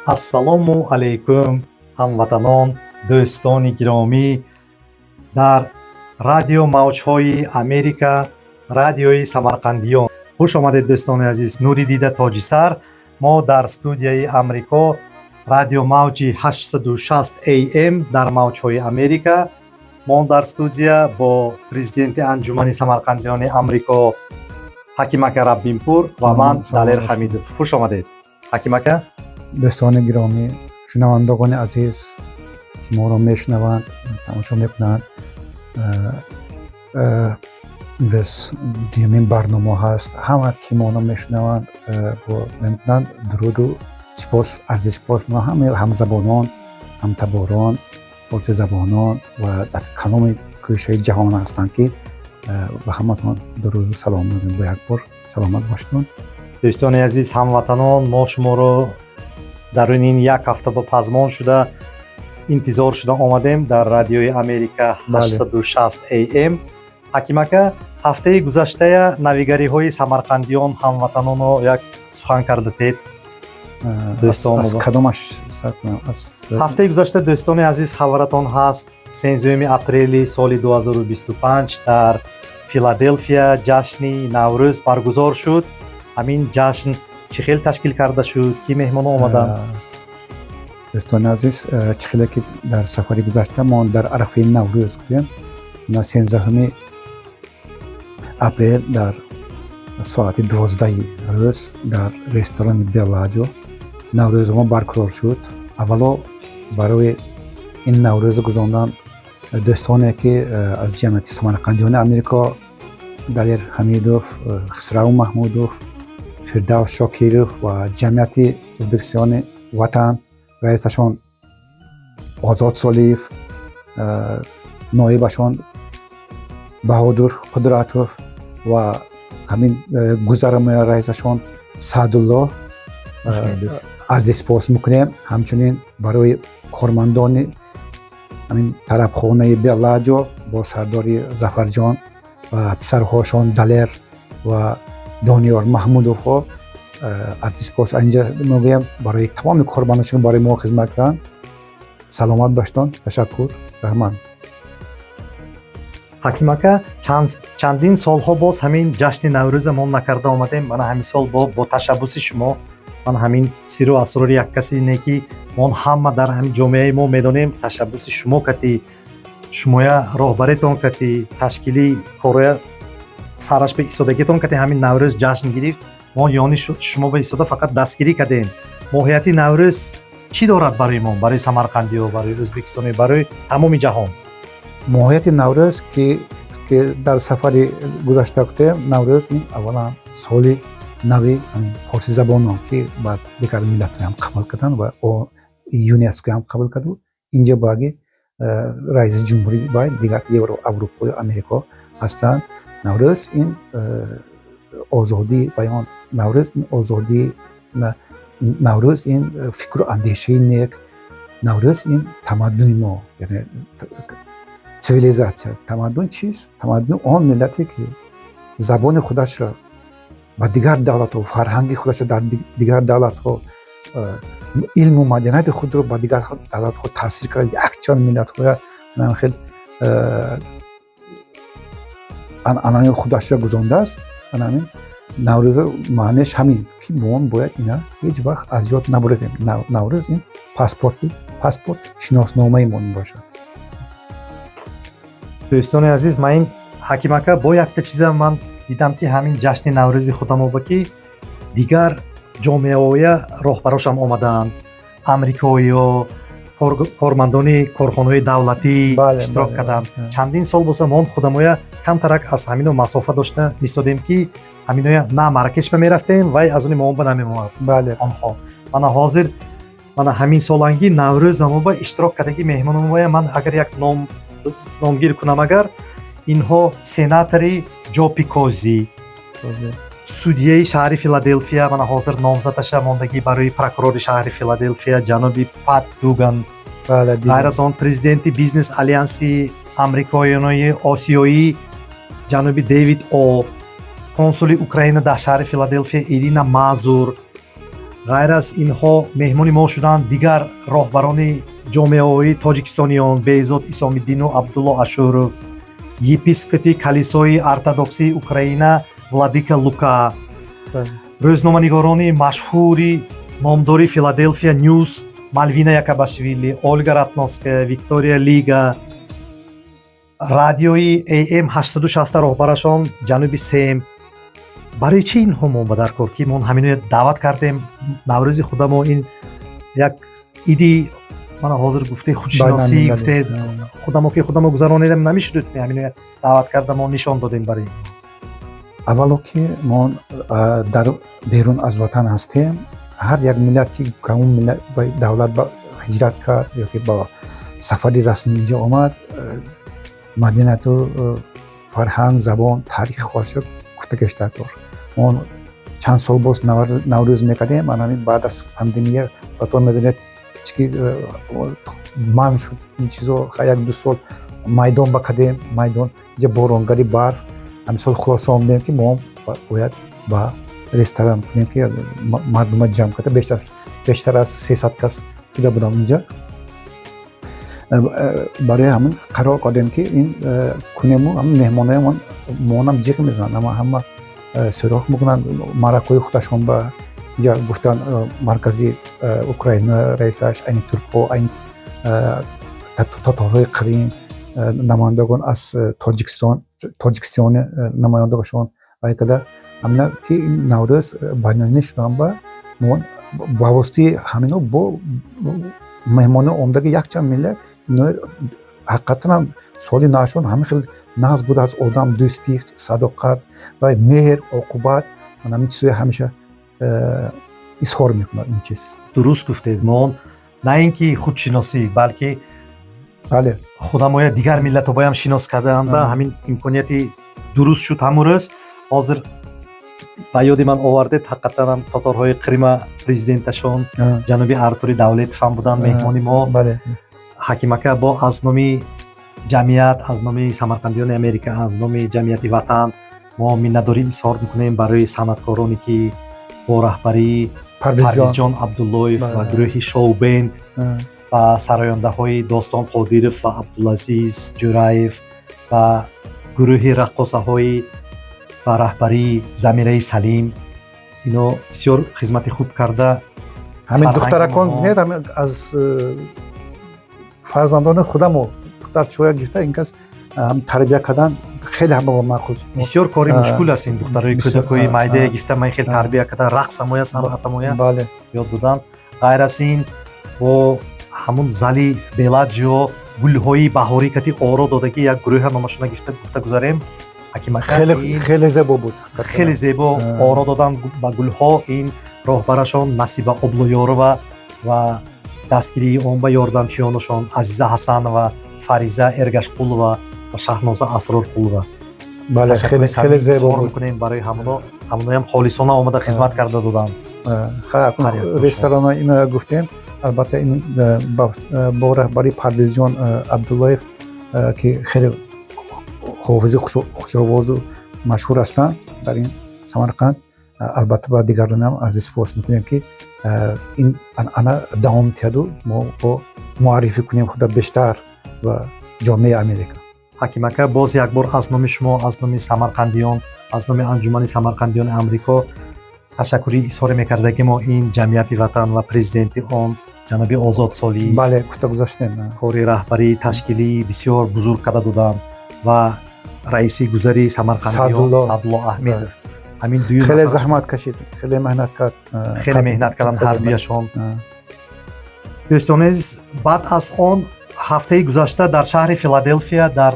Ассалому алайкум, ҳамватанон, дӯстони гиромӣ! Дар радио Мавҷҳои Америка, радиои самарқандиён хуш омадед, дӯстони азиз. Нури дида, тоҷисар. Мо дар студияи Амрико, радио мавҷи 860 AM дар Мавҷҳои Америка. Мо дар студия бо президенти Анҷумани самарқандиёни Амрико Ҳаким ака Раббинпур ва ман, Далер Ҳамидов. Хуш омадед, Ҳаким ака. Дӯстони гиромӣ, шунавандагони азиз, ки моро мешунаванд, тамошо мекунанд, имрӯз дуюмин барнома ҳаст. Ҳама ки моро мешунаванд, мекунанд, дуруду сипос, арзи сипос ҳама ҳамзабонон, ҳамтаборон, форсизабонон ва дар каломи кӯшаи ҷаҳон ҳастанд, ки ба ҳаматон дуруду салом мегӯем. Бо як бор саломат бошедон. Дӯстони азиз, ҳамватанон, мо шуморо дар ин як ҳафта ба пазмон шуда, интизор шуда омадем дар радиои Америка 860 AM. Ҳаким ака, ҳафтаи гузаштая навигариҳои самарқандиён, ҳамватаноно як сухан кардатед. Аз кадомаш? Ҳафтаи гузашта, дӯстони азиз, хабаратон ҳаст, 13 апрели соли 2025 дар Филаделфия ҷашни Наврӯз баргузор шуд. Ҳамин ҷашн чӣ хел ташкил карда шуд, ки меҳмоно омаданд? Дӯстони азиз, чӣ хеле ки дар сафари гузашта мо дар арафаи Наврӯз гудем, на 13-уми апрел дар соати 12-и рӯз дар ресторани Белладжо Наврӯзи мо барқарор шуд. Аввало барои ин Наврӯзро гузарондан дӯстоне, ки аз ҷамъияти самарқандиёни Америко, Далер Ҳамидов, Хисрав Маҳмудов, Фирдавс Шокиров ва ҷамъияти Ӯзбекистони Ватан, раисашон Озод Солиев, ноибашон Баҳодур Қудратов ва ҳамин гузарамоя раисашон Саъдулло арзи сипос мекунем. Ҳамчунин барои кормандони ҳамин тарабхонаи Белладжо бо сардори Зафарҷон ва писарҳошон Далер ва Дониёр Маҳмудовҳо арзи сипос инҷа мегӯям барои тамоми кормандошон, барои мо хизмат карданд. Саломат бошедон, ташаккур, раҳмат. Ҳаким ака, чандин солҳо боз ҳамин ҷашни Наврӯза мо накарда омадем. Мана ҳамин сол бо ташаббуси шумо, ман ҳамин сирру асрори як касе не, ки мо ҳама дар ҳамин ҷомеаи мо медонем, ташаббуси шумо кати, шумоя роҳбаритон кати, ташкили короя сараш ба истодагитон кати ҳамин Наврӯз ҷашн гирифт. Мо ёни шумо ба истода фақат дастгирӣ кардем. Моҳияти Наврӯз чӣ дорад барои мо, барои самарқандиё, барои ӯзбекистони, барои тамоми ҷаҳон? Моҳияти Наврӯз, ки дар сафари гузашта гуфтем, Наврӯз ин аввалан соли нави форсизабонон, ки баъд дигар миллатҳоям қабул карданд ва ЮНЕСКО ҳам қабул кард. Инҷа баги раиси ҷумҳури баъд дигар Аврупою Америко ҳастанд. Наврӯз ин озодии баён, Наврӯз ин озодӣ, Наврӯз ин фикру андешаи нек, Наврӯз ин тамаддуни мо, яъне цивилизация. Тамаддун чист? Тамаддун он миллате, ки забони худашро ба дигар давлатҳо, фарҳанги худашро дар дигар давлатҳо, илму маданияти худро ба дигар давлатҳо таъсир карда, якчанд миллатҳоя хел анъанаи худашро гузондааст. Ана ҳамин Наврӯз маънеш ҳамин, ки мо бояд ина ҳеҷ вақт аз ёд набурем. Наврӯз ин паспорт, шиносномаи мо мебошад. Дӯстони азиз, ман ин, Ҳаким ака, бо якта чиза ман дидам, ки ҳамин ҷашни Наврӯзи худамоба, ки дигар ҷомеаоя роҳбарошам омадаанд, амрикоиё, кормандони корхонаҳои давлатӣ иштирок карданд. Чандин сол боса мо худамоя камтарак аз ҳамино масофа дошта мистодем, ки ҳаминоя на Марракешба мерафтем, вай аз они моба намемомад онҳо. Мана ҳозир, мана ҳамин соланги Наврӯз амоба иштирок кардаги меҳмономоя ман агар як номгир кунам, агар инҳо сенатори Ҷо Пикози, судияи шаҳри Филаделфия, мана ҳозир номзадаша мондагӣ барои прокурори шаҳри Филаделфия, ҷаноби Пат Дуган, ғайр аз он президенти бизнес алянси амрикоёнои осиёӣ ҷаноби Дэвид О, консули Украина дар шаҳри Филаделфия Ирина Мазур. Ғайр аз инҳо меҳмони мо шуданд дигар роҳбарони ҷомеаҳои тоҷикистониён: Беҳзод Исомиддину Абдулло Ашуров, епископи калисои ортодоксии Украина владыка Лука, рӯзноманигорони машҳури номдори Филаделфия Нюс Малвина Якабашвили, Ольга Ратновская, Виктория Лига, радиои AM 860 роҳбарашон ҷаноби Сем. Барои чӣ инҳо мо ба дар кор, ки мо ҳамино даъват кардем? Наврӯзи худамо ин як иди, мана ҳозир гуфте, худшиносӣ гуфте, худамо ки худамо гузаронидем, намешуд. Ҳамино даъват карда, мо нишон додем барои Аввало, ки мо дар берун аз ватан ҳастем. Ҳар як миллат, ки кадом миллат, давлат ба ҳиҷрат кард ё ки ба сафари расмӣ инҷа омад, маданияту фарҳанг, забон, таърихи худашро гуфта гаштааст. Мо чанд сол боз Наврӯз мекардем. Ана ҳамин баъд аз пандемия батон медонед, ки манъ шуд ин чизо. Як ду сол майдон ба кардем, майдон инҷа боронгари, барф. Ҳамин сол хулоса омадем, ки мо бояд ба ресторан кунем, ки мардума ҷамъ карда, бештар аз 300 кас шуда будам инҷа. Барои ҳамин қарор кардем, ки ин кунему. Ҳамин меҳмоноямон монам ҷиғ мезананд, ама ҳама суроғ мекунанд маъракаҳои худашон. Ба инҷа гуфтан, маркази Украина раисаш, айни туркҳо, айн таторҳои Қрим, намояндагон аз Тоҷикистон, Тоҷикистони намояндагошон вай када ҳамина, ки ин Наврӯз байналмилалӣ шудан ба мо ба воситаи ҳамино бо меҳмоно омдаги якчанд миллат. Ино ҳақиқатан ҳам соли навшон ҳамин хел нағз буд, аз одам дӯстӣ, садоқат ва меҳр, оқубат, ҳамин чизҳои ҳамеша изҳор мекунад ин чиз. Дуруст гуфтед. Мо на ин ки худшиносӣ, балки худамоя дигар миллатобоям шинос кардаанд ба ҳамин имконияти дуруст шуд ҳамун рӯз. Ҳозир ба ёди ман овардед, ҳақиқатан тоторҳои Қрима президенташон ҷаноби Артури Давлетов ҳам буданд меҳмони мо. Ҳаким ака, бо аз номи ҷамъият, аз номи самарқандиёни Америка, аз номи ҷамъияти «Ватан» мо миннатдорӣ изҳор мекунем барои санъаткороне, ки бо раҳбарии Парвизҷон Абдуллоев ва гурӯҳи шоу-бенд ва сарояндаҳои Достон Қодиров ва Абдулазиз Ҷураев ва гурӯҳи раққосаҳои ба раҳбарии Замираи Салим, ино бисёр хизмати хуб карда. Ҳамин духтаракон, бинед, аз фарзандони худамо духтарчоя гирифта, ин кас тарбия кардан хеле ҳама маъқул. Бисёр кори мушкул аст ин духтарои кӯдакои майдая гирифта, ман хел тарбия кардан, рақсамоя, санъатамоя ёд додан. Ғайр аз ин, бо ҳамун зали Белаҷио гулҳои баҳорӣ кати оро додагӣ як гурӯҳа, номашона гифта гуфта гузарем, Ҳаким ака. Хеле зебо буд. Хеле зебо оро додан ба гулҳо. Ин роҳбарашон Насиба Облоёрова ва дастгирии он ба ёрдамчиёнашон Азиза Ҳасанова, Фариза Эргашқулова ва Шаҳноза Асрорқулова. Бале, хеле хеле зебо буд. Мекунем барои ҳамоно. Ҳамоноям холисона омада хизмат карда доданд. Ресторана ино гуфтем, албатта, ин бо раҳбари Парвизҷон Абдуллоев, ки хеле ҳофизи хушовозу машҳур ҳастанд дар ин Самарқанд. Албатта, ба дигаронам арзи сипос мекунем, ки ин анъана давом диҳаду мо бо муаррифӣ кунем худа бештар ба ҷомеаи Америка. Ҳаким ака, боз як бор аз номи шумо, аз номи самарқандиён, аз номи Анҷумани самарқандиёни Амрико ташаккурӣ изҳор мекарда, ки мо ин ҷамъияти «Ватан» ва президенти он ҷаноби Озод Солиев. Бале, гуфта гузаштем. Кори раҳбарии ташкилии бисёр бузург карда доданд ва раиси гузари самарқандиён Саъдулло Аҳмедов, ҳамин дуюм. Хеле заҳмат кашид, хеле меҳнат кард. Хеле меҳнат карданд ҳардуяшон. Дӯстони азиз, баъд аз он ҳафтаи гузашта дар шаҳри Филаделфия, дар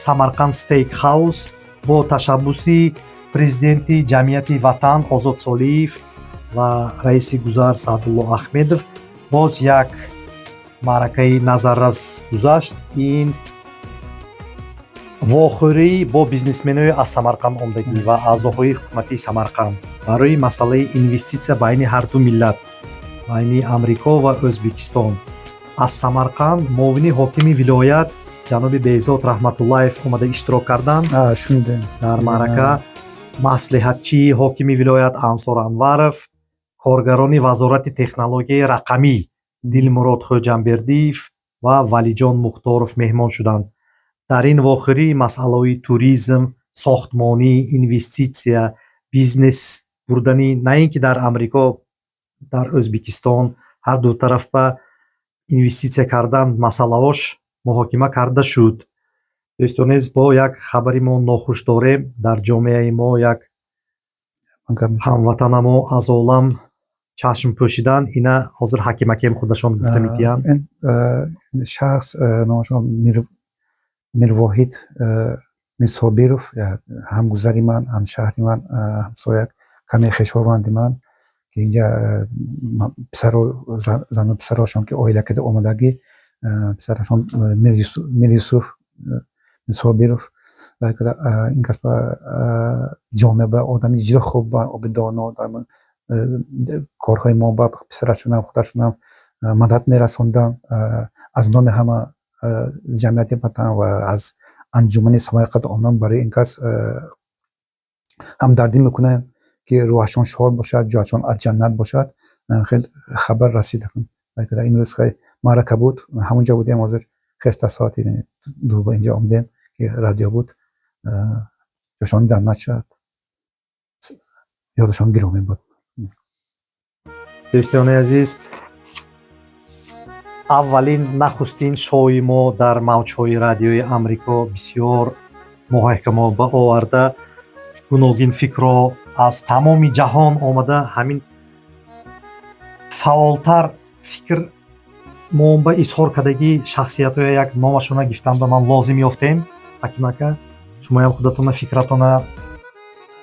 Самарқанд Стейк Хаус, бо ташаббуси президенти ҷамъияти «Ватан» Озод Солиев ва раиси гузар Саъдулло Аҳмедов боз як маъракаи назаррас гузашт. Ин вохӯрӣ бо бизнесменои аз Самарқанд омдагӣ ва аъзоҳои ҳукуматии Самарқанд барои масъалаи инвеститсия байни ҳарду миллат, байни Амрико ва Ӯзбекистон. Аз Самарқанд муовини ҳокими вилоят ҷаноби Беҳзод Раҳматуллаев омада иштирок карданд. Шунидем. Дар маърака маслиҳатчии ҳокими вилоят Ансор Анваров. Коргарони Вазорати технологияи рақамӣ Дилмурод Хоҷамбердиев ва Валиҷон Мухторов меҳмон шуданд. Дар ин вохӯрӣ масъалаҳои туризм, сохтмонӣ, инвеститсия, бизнес бурданӣ на ин ки дар Амрико, дар Ӯзбекистон ҳар ду тараф ба инвеститсия кардан масъалаҳош муҳокима карда шуд. Дӯстони азиз, бо як хабари мо нохуш дорем: дар ҷомеаи мо як ҳамватанамо аз олам чашм пӯшидан. Ина ҳозир Ҳаким акем худашон гуфта медиҳанд. Ин шахс номашон Мирвоҳид Мирсобиров, ҳамгузари ман, ҳамшаҳри ман, ҳамсоя, каме хешованди ман, ки инҷа писару зану писарошон ки оила карда омадагӣ, писарашон Мирюсуф Мирсобиров. Ин кас ба ҷомеа ба одами ҷудо хуб, ба обидоно, корҳои мо ба писарашонам, худашонам мадад мерасонданд. Аз номи ҳама ҷамъияти ватан ва аз анҷумани Самарқанд онон барои ин кас ҳамдардӣ мекунем, ки рӯҳашон шод бошад, ҷояшон аз ҷаннат бошад. Хел хабар расид. Имрӯз маърака буд, ҳамонҷо будем. Ҳозир хеста соати 2 ба инҷо омадем, ки радио буд. Ҷошон ҷаннат шавад, ёдашон гиромӣ буд. Дӯстони азиз, аввалин, нахустин шоуи мо дар мавҷҳои радиои Амрико бисёр муҳокима ба оварда, гуногин фикрро аз тамоми ҷаҳон омада, ҳамин фаъолтар фикр мо ба изҳор кардагӣ шахсиятҳоя як номашона гифтан ба ман лозим ёфтем. Ҳаким ака, шумоям худатона фикратона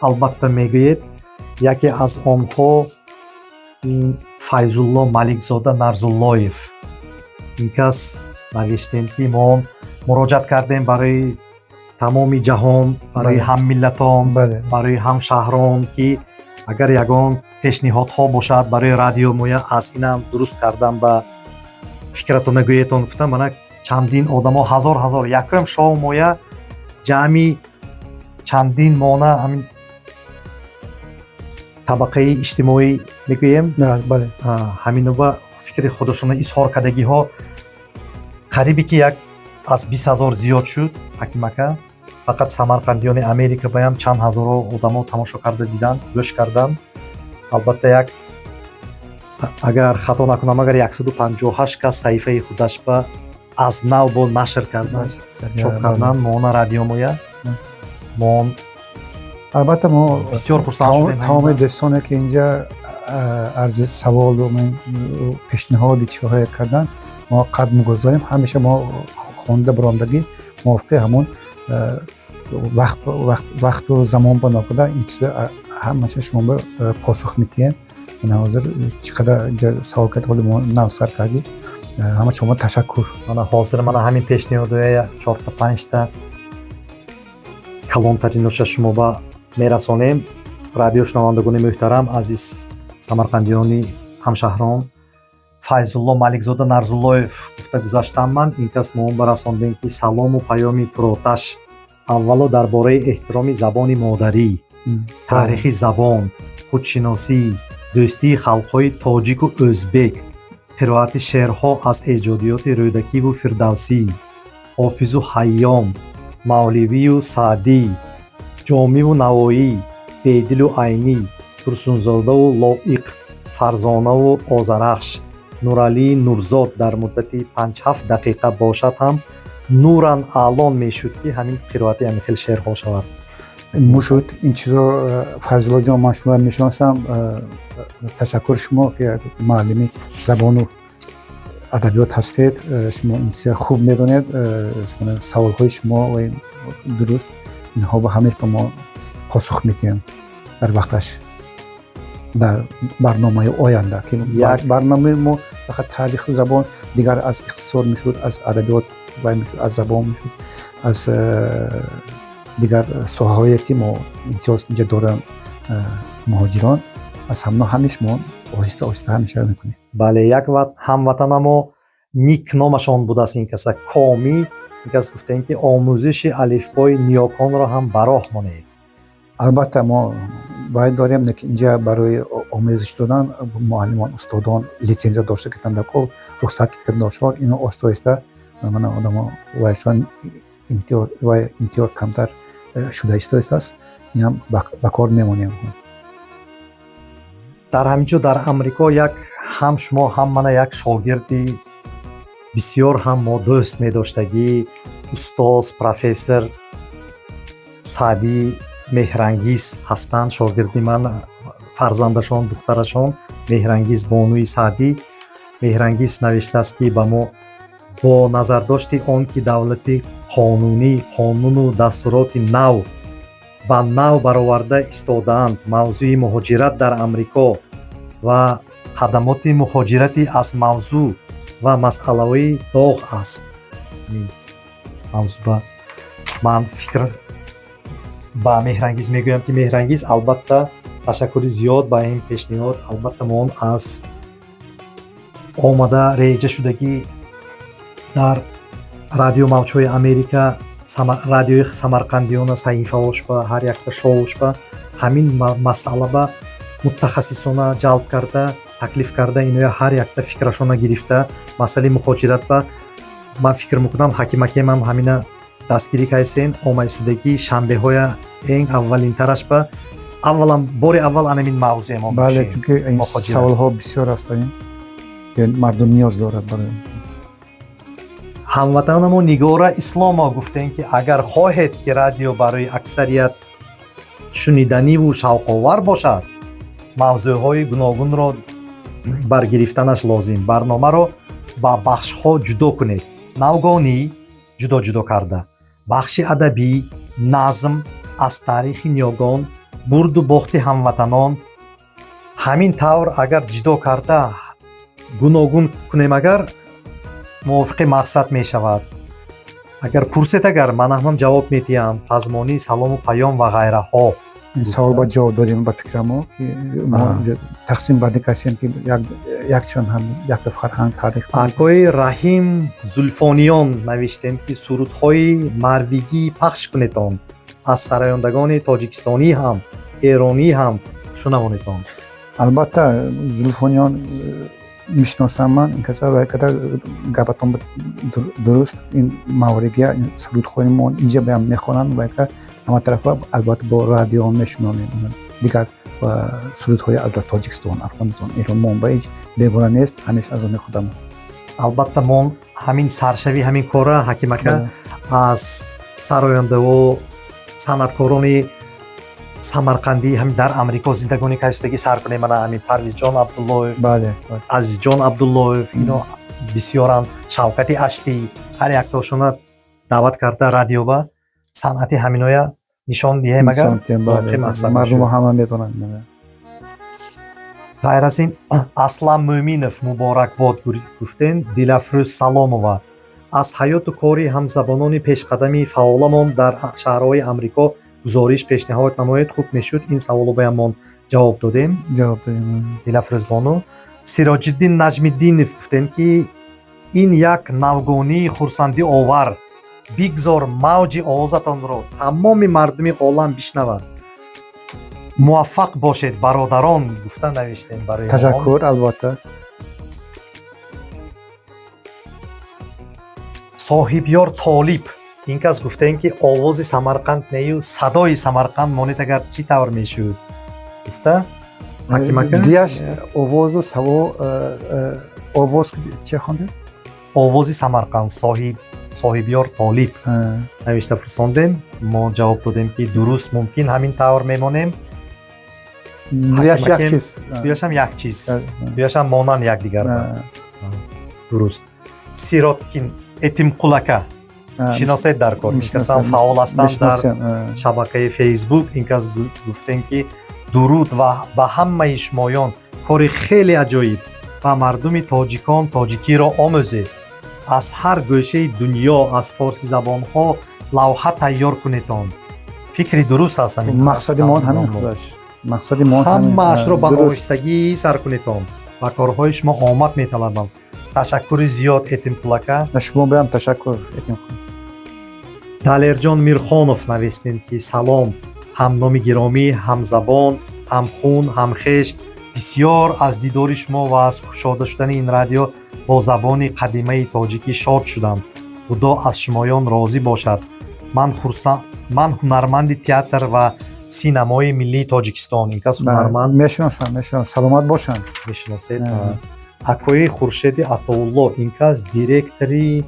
албатта мегӯед. Яке аз онҳо ин Файзулло Маликзода Нарзуллоев. Ин кас навиштем, ки мо муроҷиат кардем барои тамоми ҷаҳон, барои ҳаммиллатон, барои ҳамшаҳрон, ки агар ягон пешниҳодҳо бошад барои радио моя, аз инам дуруст кардан ба фикратона гӯетон гуфтам. Мана чандин одамо, ҳазор ҳазор, якум шоу моя ҷамъи чандин мона ҳамин табақаи иҷтимоӣ мегӯем, ҳаминова фикри худашона изҳор кардагиҳо қарибе ки як аз 20 000 зиёд шуд. Ҳаким ака, фақат самарқандиёни Америка баям чанд ҳазоро одамо тамошо карда диданд, гӯш карданд. Албатта, як агар хато накунам, агар 158 кас саҳифаи худаш ба аз нав бо нашр кардан, чоп кардан мона радиомоя мо. Албатта, мо бисёр хурсанд шудем. Тамоми дӯстоне, ки инҷа арзи саволу пешниҳоди чиҳое карданд, мо қадр мегузорем. Ҳамеша мо хонда баромадагӣ мувофиқи ҳамон вақту замон ба нокуда ин чизо ҳамаша шумо ба посух медиҳем. Ина ҳозир чӣ қадар савол кард, ҳоли мо нав сар кардӣ. Ҳама шумо ташаккур. Мана ҳозир мана ҳамин пешниҳодоя чорта панҷта калонтариноша шумо ба мерасонем. Радиошунавандагони мӯҳтарам, азиз самарқандиёни ҳамшаҳрон, Файзулло Маликзода Нарзуллоев гуфта гузаштам ман. Ин кас мо барасондем, ки салому паёми пуроташ, аввало дар бораи эҳтироми забони модарӣ, таърихи забон, худшиносӣ, дӯстии халқҳои тоҷику ӯзбек, қироати шеърҳо аз эҷодиёти Рӯдакиву Фирдавсӣ, Ҳофизу Ҳайём, Мавливию Саъдӣ, Ҷомиву Навоӣ, Бедилу Айнӣ, Турсунзодаву Лоиқ, Фарзонаву Озарахш, Нуралии Нурзод дар муддати 5-7 дақиқа бошад ҳам нуран аълон мешуд, ки ҳамин қироати ҳамин хел шеърҳо шавад. Мушуд ин чизо. Файзуллоҷон, ман шуморо мешиносам. Ташаккур шумо, ки муаллими забону адабиёт ҳастед. Шумо ин чиза хуб медонед. Саволҳои шумо дуруст, инҳо ба ҳамеш ба мо посух медиҳем дар вақташ, дар барномаи оянда, ки барномаи мо фақат таъриху забон, дигар аз иқтисод мешуд, аз адабиёт вай мешуд, аз забон мешуд, аз дигар соҳаҳое, ки мо имтиёз инҷа дорам, муҳоҷирон, аз ҳамно ҳамеш мо оҳиста оҳиста ҳамеша мекунем. Бале, як ҳамватанамо Ник номашон будааст, ин каса Коми. Ин кас гуфтем, ки омӯзиши алифбои ниёконро ҳам ба роҳ монед. Албатта, мо Бояд дорем, лекин инҷа барои омӯзиш додан муаллимон, устодон литсензия дошта китандако, рухсат китандошор. Ино оста оҳиста мана одамо вайшон имтиёз вай имтиёз камтар шуда истоистааст. Инам ба кор мемонем. Дар ҳамин ҷо, дар Амрико, як ҳам шумо, ҳам мана як шогирди бисёр ҳам мо дӯст медоштагӣ, устоз, профессор Саъдӣ Меҳрангиз ҳастанд. Шогирди ман, фарзандашон, духтарашон Меҳрангиз, бонуи Саъдӣ Меҳрангиз навиштааст, ки ба мо бо назардошти он ки давлати қонунӣ, қонуну дастуроти нав ба нав бароварда истодаанд, мавзӯи муҳоҷират дар Амрико ва хадамоти муҳоҷирати аз мавзӯъ ва масъалаҳои доғ аст. Мавзӯъ ман фикр ба Меҳрангиз мегӯям, ки Меҳрангиз, албатта, ташаккури зиёд ба ин пешниҳод. Албатта, мо он аз омада реҷа шудагӣ дар радио Мавҷҳои Америка, радиои Самарқандиёна, саҳифаҳошба, ҳар якта шоушба ҳамин масъала ба мутахассисона ҷалб карда, таклиф карда, иноя ҳар якта фикрашона гирифта, масъалаи муҳоҷират ба ман фикр мекунам, ҳакимакемам ҳамина дастгирӣ кайсен. Омайсудагӣ шанбеҳоя эн аввалинтараш ба аввалан бори аввал анамин мавзӯемон. Бале, чунки ин саволҳо бисёр ҳастанд, мардум ниёз дорад барои. Ҳамватанамо Нигора Исломова гуфтем, ки агар хоҳед, ки радио барои аксарият шуниданиву шавқовар бошад, мавзӯъҳои гуногунро баргирифтанаш лозим. Барномаро ба бахшҳо ҷудо кунед: навгонӣ ҷудо ҷудо карда, бахши адабӣ, назм, аз таърихи ниёгон, бурду бохти ҳамватанон. Ҳамин тавр агар ҷудо карда, гуногун кунем, агар мувофиқи мақсад мешавад. Агар пурсед, агар ман ҳамам ҷавоб медиҳам: пазмонӣ, салому паём ва ғайраҳо. Ин савол ба ҷавоб додем, ба фикрамо, ки мо тақсим бандӣ кардем, ки якчанд ҳам якта фарҳанг, таърих. Акои Раҳим Зулфониён навиштем, ки сурудҳои марвигӣ пахш кунедон, аз сарояндагони тоҷикистонӣ ҳам, эронӣ ҳам шунавонедон. Албатта, Зулфониён мешиносам ман ин каса ва када гапатон дуруст. Ин мавригия сурудхони мо инҷа баям мехонанд ва ҳама тарафа, албатта, бо радио мешунонем. Дигар сурудҳои албатта Тоҷикистон, Афғонистон, Эрон мо ба ҳеҷ бегона нест, ҳамеша аз они худамон. Албатта, мо ҳамин саршави ҳамин кора, Ҳаким ака, аз сарояндаво, санъаткорони самарқандӣ, ҳамин дар Амрико зиндагонӣ кардагӣ сар кунем. Мана ҳамин Парвизҷон Абдуллоев, Азизҷон Абдуллоев, ино бисёранд, Шавкати Аштӣ, ҳар яктошона даъват карда, радиоба санъати ҳаминоя нишон диҳем, агар мардумо ҳама медонанд. Ғайр аз ин, Аслам Мӯминов муборакбод гуфтем. Дилафрӯз Саломова: аз ҳаёту кори ҳамзабонони пешқадами фаъоламон дар шаҳрҳои Амрико гузориш пешниҳод намоед, хуб мешуд. Ин саволу баямон ҷавоб додем. Ҷавоб додем. Дилафрӯзбону. Сироҷиддин Наҷмиддинов гуфтем, ки ин як навгонии хурсандиовар, бигзор мавҷи овозатонро тамоми мардуми олам бишнавад, муваффақ бошед, бародарон, гуфта навиштем барои. Ташаккур, албатта. Соҳибёр Толиб, ин кас гуфтем, ки овози Самарқанд нею, садои Самарқанд монед, агар чӣ тавр мешуд, гуфта, Ҳаким ака. Дияш овозу саво овоз че хондед? Овози Самарқанд, Соҳибёр Толиб навишта фурсондем, мо ҷавоб додем, ки дуруст, мумкин ҳамин тавр мемонем. Дуяш як чиз. Дуяшам як чиз, дуяшам монанд якдигар, дуруст. Сироткин Этимқул ака шиносед дар кор, ин касам фаъол ҳастанд дар шабакаи Фейсбук. Ин кас гуфтем, ки дуруд ва ба ҳамаи шумоён, кори хеле аҷоиб, ба мардуми тоҷикон тоҷикиро омӯзед, аз ҳар гӯшаи дунё аз форсизабонҳо лавҳа тайёр кунедон. Фикри дуруст аст ҳамин. Мақсади мо ҳамин худаш, мақсади мо. Ҳамаашро ба оҳистагӣ сар кунедон, ба корҳои шумо омад металабам. Ташаккури зиёд, Этимқул ака. Шумо биам ташаккур, Этимқул. Далерҷон Мирхонов навистем, ки салом, ҳамноми гиромӣ, ҳамзабон. Ҳамхун, ҳамхеш, бисёр аз дидори шумо ва аз кушода шудани ин радио бо забони қадимаи тоҷикӣ шод шудам. Худо аз шумоён розӣ бошад. Ман хурсанд, ман ҳунарманди театр ва синамои миллии Тоҷикистон. Ин кас ҳунарманд. Мешиносам, мешиносам, саломат бошанд. Мешиносед. Акои Хуршеди Атоулло, ин кас директори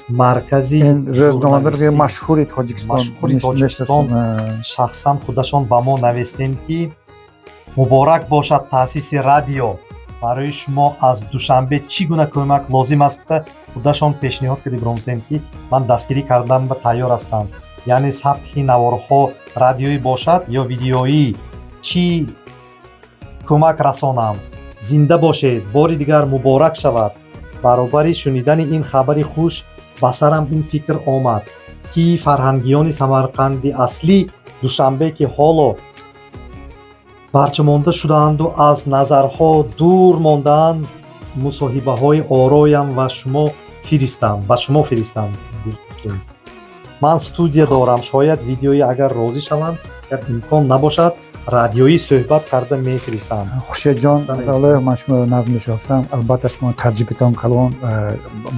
маркази Ин рӯзноманаи машҳури Тоҷикистон. Машҳури Тоҷикистон. Шахсан худашон ба мо навистем, ки муборак бошад таъсиси радио барои шумо, аз Душанбе чӣ гуна кӯмак лозим аст, гуфта худашон пешниҳод карди бромсем, ки ман дастгирӣ кардан ба тайёр ҳастам, яъне сабти наворҳо радиоӣ бошад ё видеоӣ, чӣ кӯмак расонам. Зинда бошед, бори дигар муборак шавад. Баробари шунидани ин хабари хуш ба сарам ин фикр омад, ки фарҳангиёни Самарқанди аслӣ, Душанбе, ки ҳоло барчамонда шудаанду аз назарҳо дур мондаанд, мусоҳибаҳои ороям ва шумо фиристам, ба шумо фиристам. Ман студия дорам, шояд видеои, агар розӣ шаванд, агар имкон набошад, радиоӣ суҳбат карда мефиристам. Хуршедҷон, ман шуморо нав мешиносам. Албатта, шумо таҷрибатон калон,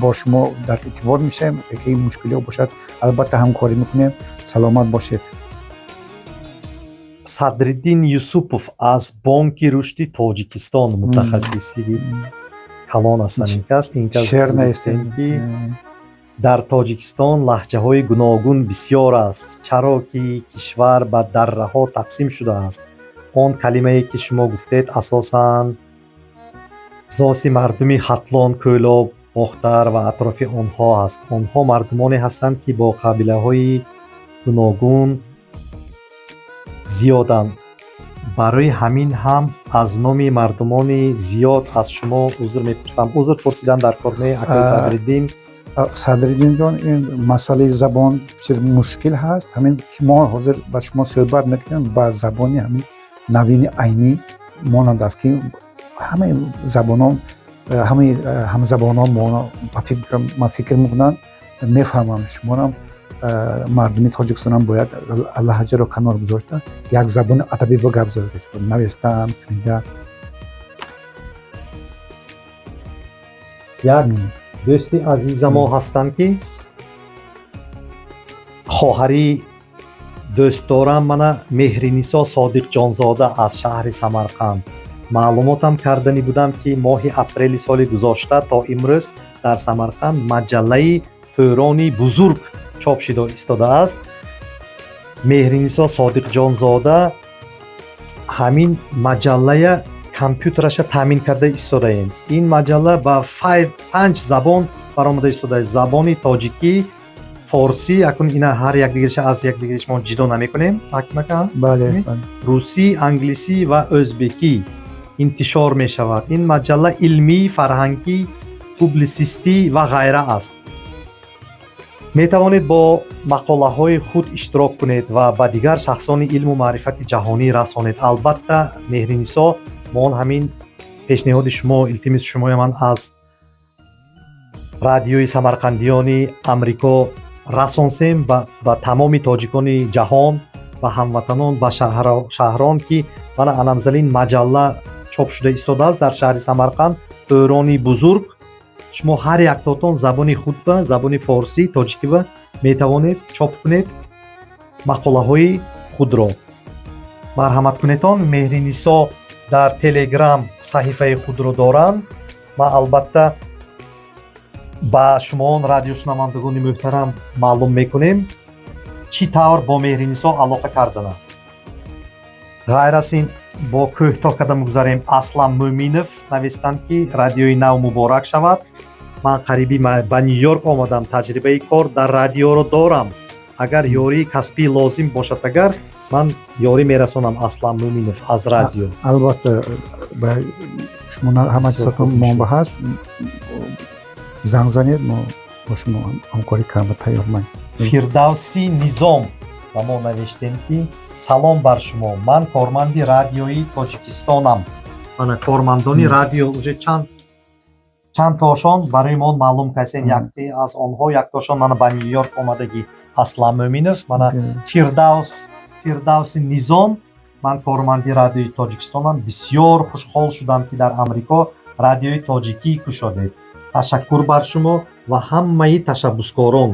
бо шумо дар иртибот мешавем. Ки мушкилиҳо бошад, албатта ҳамкорӣ мекунем. Саломат бошед. Садриддин Юсупов аз Бонки рушди Тоҷикистон, мутахассиси калон ҳастанд ин кас. Ин кас шеър навистем. Ки дар Тоҷикистон лаҳҷаҳои гуногун бисёр аст, чаро ки кишвар ба дарраҳо тақсим шудааст. Он калимае, ки шумо гуфтед, асосан зоси мардуми Хатлон, Кӯлоб, Бохтар ва атрофи онҳо аст. Онҳо мардумоне ҳастанд, ки бо қабилаҳои гуногун зиёданд. Барои ҳамин ҳам аз номи мардумони зиёд аз шумо узр мепурсам. Узр пурсидан дар кор не, акои Садриддин. Садриддинҷон, ин масъалаи забон бисёр мушкил ҳаст. Ҳамин ки мо ҳозир ба шумо суҳбат мекунем, ба забони ҳамин навини айнӣ монанд аст, ки ҳамаи забонон, ҳамаи ҳамзабонон мо ман фикр мекунам, мефаҳмам. Шуморам, мардуми Тоҷикистонам бояд лаҳҷаро канор гузошта, як забони адабӣ ба гап зада, навистан, шунидан. Як дӯсти азиза мо ҳастанд, ки хоҳари дӯст дорам, мана Меҳринисо Содиқҷонзода аз шаҳри Самарқанд. Маълумотам карданӣ будам, ки моҳи апрели соли гузошта то имрӯз дар Самарқанд маҷаллаи Тӯрони бузург чоп шуда истодааст. Меҳринисо Содиқҷонзода ҳамин маҷаллая компютраша таъмин карда истодаем. Ин маҷалла ба панҷ забон баромада истодааст: забони тоҷикӣ, форсӣ, акун ина ҳар якдигараша аз якдигариш мо ҷидо намекунем, ҳакимака. Бале. Русӣ, англисӣ ва ӯзбекӣ интишор мешавад. Ин маҷалла илмӣ, фарҳангӣ, публисистӣ ва ғайра аст. Метавонед бо мақолаҳои худ иштирок кунед ва ба дигар шахсони илму маърифати ҷаҳонӣ расонед. Албатта, Меҳринисо, мо он ҳамин пешниҳоди шумо, илтимоси шумоя ман аз радиои самарқандиёни Амрико расонсем ба тамоми тоҷикони ҷаҳон, ба ҳамватанон, ба шаҳрон, ки мана анамзалин маҷалла чоп шуда истодааст дар шаҳри Самарқанд, Тӯрони бузург. Шумо ҳар яктотон забони худба, забони форсӣ, тоҷикиба метавонед чоп кунед мақолаҳои худро. Марҳамат кунедон. Меҳринисо дар Телеграм саҳифаи худро доранд. Ман албатта ба шумоон, радиошунавандагони муҳтарам, маълум мекунем, чӣ тавр бо Меҳринисо алоқа кардана. Ғайр аз ин, бо кӯҳто карда мегузарем. Аслам Мӯминов навистанд, ки радиои нав муборак шавад. Ман қариби ба Ню Йорк омадам, таҷрибаи кор дар радиоро дорам. Агар ёрии касбӣ лозим бошад, агар ман ёрӣ мерасонам. Аслам Мӯминов аз радио. Албатта, ба шумо ҳама чизотон мо ҳаст, занг занед, мо бо шумо ҳамкорӣ карда тайёрман. Фирдавси Низом ба мо навиштем, ки салом бар шумо, ман корманди радиои Тоҷикистонам. Мана кормандони радио уже чанд тошон барои мо маълум касен. Якте аз онҳо, яктошон мана ба Ню Йорк омадагӣ, Аслам Мӯминов, мана Фирдавси Низом. Ман корманди Радиои Тоҷикистонам. Бисёр хушҳол шудам, ки дар Амрико радиои тоҷикӣ кушодед. Ташаккур бар шумо ва ҳамаи ташаббускорон.